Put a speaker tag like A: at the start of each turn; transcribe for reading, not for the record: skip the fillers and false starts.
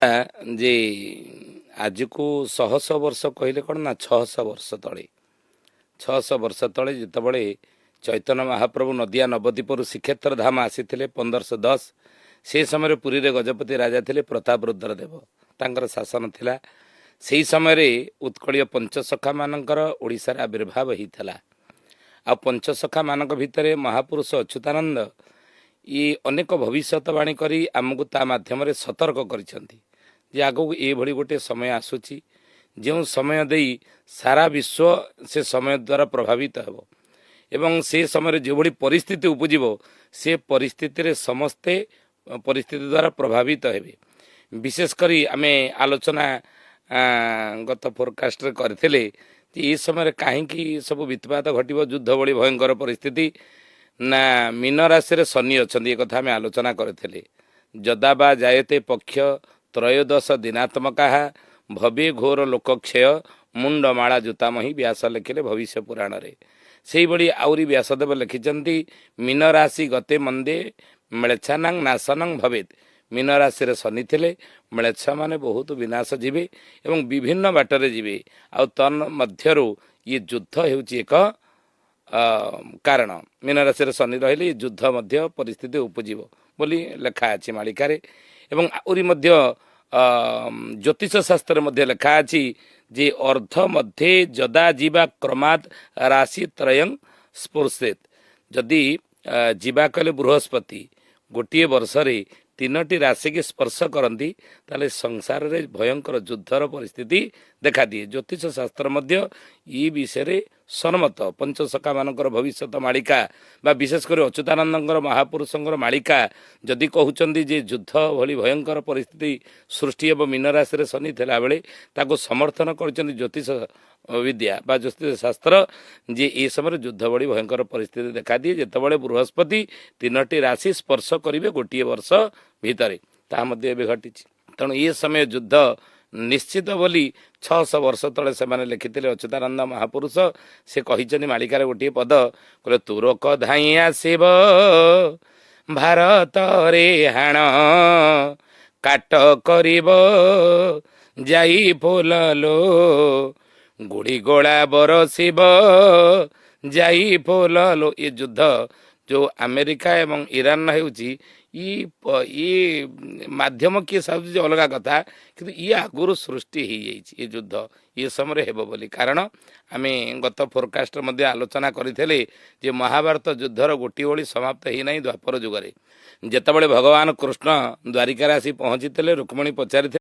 A: ଯେ ଆଜିକୁ ଶହ ଶହ ବର୍ଷ କହିଲେ କ'ଣ ନା 600 ବର୍ଷ ତଳେ, 600 ବର୍ଷ ତଳେ ଯେତେବେଳେ ଚୈତନ୍ୟ ମହାପ୍ରଭୁ ନଦିଆ ନବଦ୍ୱୀପରୁ ଶ୍ରୀକ୍ଷେତ୍ର ଧାମ ଆସିଥିଲେ 1510, ସେ ସମୟରେ ପୁରୀରେ ଗଜପତି ରାଜା ଥିଲେ ପ୍ରତାପରୁଦ୍ର ଦେବ, ତାଙ୍କର ଶାସନ ଥିଲା। ସେହି ସମୟରେ ଉତ୍କଳୀୟ ପଞ୍ଚସଖାମାନଙ୍କର ଓଡ଼ିଶାରେ ଆବିର୍ଭାବ ହେଇଥିଲା। ଆଉ ପଞ୍ଚସଖାମାନଙ୍କ ଭିତରେ ମହାପୁରୁଷ ଅଚ୍ୟୁତାନନ୍ଦ ଇଏ ଅନେକ ଭବିଷ୍ୟତବାଣୀ କରି ଆମକୁ ତା ମାଧ୍ୟମରେ ସତର୍କ କରିଛନ୍ତି ଯେ ଆଗକୁ ଏଇଭଳି ଗୋଟିଏ ସମୟ ଆସୁଛି, ଯେଉଁ ସମୟ ଦେଇ ସାରା ବିଶ୍ୱ ସେ ସମୟ ଦ୍ୱାରା ପ୍ରଭାବିତ ହେବ ଏବଂ ସେ ସମୟରେ ଯେଉଁଭଳି ପରିସ୍ଥିତି ଉପୁଜିବ, ସେ ପରିସ୍ଥିତିରେ ସମସ୍ତେ ପରିସ୍ଥିତି ଦ୍ୱାରା ପ୍ରଭାବିତ ହେବେ। ବିଶେଷ କରି ଆମେ ଆଲୋଚନା ଗତ ଫୋରକାଷ୍ଟରେ କରିଥିଲେ ଯେ ଏ ସମୟରେ କାହିଁକି ସବୁ ବିତ୍ପାତ ଘଟିବ, ଯୁଦ୍ଧ ଭଳି ଭୟଙ୍କର ପରିସ୍ଥିତି ନା ମୀନ ରାଶିରେ ଶନି ଅଛନ୍ତି, ଏ କଥା ଆମେ ଆଲୋଚନା କରିଥିଲେ। ଯଦା ବା ଜାୟତେ ପକ୍ଷ ତ୍ରୟୋଦଶ ଦିନାତ୍ମକା ଭବେ ଘୋର ଲୋକକ୍ଷୟ ମୁଣ୍ଡମାଳା ଜୁତାମହୀ, ବ୍ୟାସ ଲେଖିଲେ ଭବିଷ୍ୟ ପୁରାଣରେ। ସେଇଭଳି ଆହୁରି ବ୍ୟାସଦେବ ଲେଖିଛନ୍ତି, ମୀନ ରାଶି ଗତେ ମନ୍ଦେ ମ୍ଳେଚ୍ଛାନାଂ ନାଶନଂ ଭବେତ। ମୀନ ରାଶିରେ ଶନି ଥିଲେ ମ୍ଳେଚ୍ଛମାନେ ବହୁତ ବିନାଶ ଯିବେ ଏବଂ ବିଭିନ୍ନ ବାଟରେ ଯିବେ। ଆଉ ତନ୍ ମଧ୍ୟରୁ ଇଏ ଯୁଦ୍ଧ ହେଉଛି ଏକ କାରଣ। ମୀନ ରାଶିରେ ଶନି ରହିଲେ ଯୁଦ୍ଧ ମଧ୍ୟ ପରିସ୍ଥିତି ଉପୁଜିବ ବୋଲି ଲେଖା ଅଛି ମାଳିକାରେ। ଏବଂ ଆହୁରି ମଧ୍ୟ ଜ୍ୟୋତିଷ ଶାସ୍ତ୍ରରେ ମଧ୍ୟ ଲେଖା ଅଛି ଯେ ଅର୍ଦ୍ଧ ମଧ୍ୟେ ଯଦା ଯିବା କ୍ରମାଦ ରାଶି ତ୍ରୟଂ ସ୍ପର୍ଶେତ। ଯଦି ଯିବା କଲେ ବୃହସ୍ପତି ଗୋଟିଏ ବର୍ଷରେ ତିନୋଟି ରାଶିକି ସ୍ପର୍ଶ କରନ୍ତି, ତାହେଲେ ସଂସାରରେ ଭୟଙ୍କର ଯୁଦ୍ଧର ପରିସ୍ଥିତି ଦେଖାଦିଏ। ଜ୍ୟୋତିଷ ଶାସ୍ତ୍ର ମଧ୍ୟ ଇ ବିଷୟରେ ସମ୍ମତ। ପଞ୍ଚସଖାମାନଙ୍କର ଭବିଷ୍ୟତ ମାଳିକା ବା ବିଶେଷ କରି ଅଚ୍ୟୁତାନନ୍ଦଙ୍କର ମହାପୁରୁଷଙ୍କର ମାଳିକା ଯଦି କହୁଛନ୍ତି ଯେ ଯୁଦ୍ଧ ଭଳି ଭୟଙ୍କର ପରିସ୍ଥିତି ସୃଷ୍ଟି ହେବ ମୀନ ରାଶିରେ ଶନି ଥିଲାବେଳେ, ତାକୁ ସମର୍ଥନ କରିଛନ୍ତି ଜ୍ୟୋତିଷ ବିଦ୍ୟା ବା ଜ୍ୟୋତିଷ ଶାସ୍ତ୍ର ଯେ ଏ ସମୟରେ ଯୁଦ୍ଧ ଭଳି ଭୟଙ୍କର ପରିସ୍ଥିତି ଦେଖାଦିଏ ଯେତେବେଳେ ବୃହସ୍ପତି ତିନୋଟି ରାଶି ସ୍ପର୍ଶ କରିବେ ଗୋଟିଏ ବର୍ଷ ଭିତରେ। ତାହା ମଧ୍ୟ ଏବେ ଘଟିଛି। ତେଣୁ ଏ ସମୟ ଯୁଦ୍ଧ ନିଶ୍ଚିତ ବୋଲି 600 ବର୍ଷ ତଳେ ସେମାନେ ଲେଖିଥିଲେ। ଅଚ୍ୟୁତାନନ୍ଦ ମହାପୁରୁଷ ସେ କହିଛନ୍ତି ମାଳିକାରେ ଗୋଟିଏ ପଦ, କହିଲେ ତୁରକ ଧାଇଁ ଆସିବ ଭାରତରେ ହାଣ କାଟ କରିବ ଯାଇ ଫୁଲ ଲୋ, ଗୁଡ଼ି ଗୋଳା ବରସିବ ଯାଇ ଫୁଲ ଲୋ। ଏ ଯୁଦ୍ଧ ଯେଉଁ ଆମେରିକା ଏବଂ ଇରାନ ହେଉଛି, ଇ ମାଧ୍ୟମ କିଏ ସାଜୁଛି ଅଲଗା କଥା, କିନ୍ତୁ ଇଏ ଆଗରୁ ସୃଷ୍ଟି ହେଇଯାଇଛି ଏ ଯୁଦ୍ଧ ଏ ସମୟରେ ହେବ ବୋଲି। କାରଣ ଆମେ ଗତ ଫୋରକାଷ୍ଟରେ ମଧ୍ୟ ଆଲୋଚନା କରିଥିଲେ ଯେ ମହାଭାରତ ଯୁଦ୍ଧର ଗୋଟିଏ ଓଳି ସମାପ୍ତ ହେଇନାହିଁ। ଦ୍ୱାପର ଯୁଗରେ ଯେତେବେଳେ ଭଗବାନ କୃଷ୍ଣ ଦ୍ୱାରିକାରେ ଆସି ପହଞ୍ଚିଥିଲେ, ରୁକ୍ମିଣୀ ପଚାରିଥିଲେ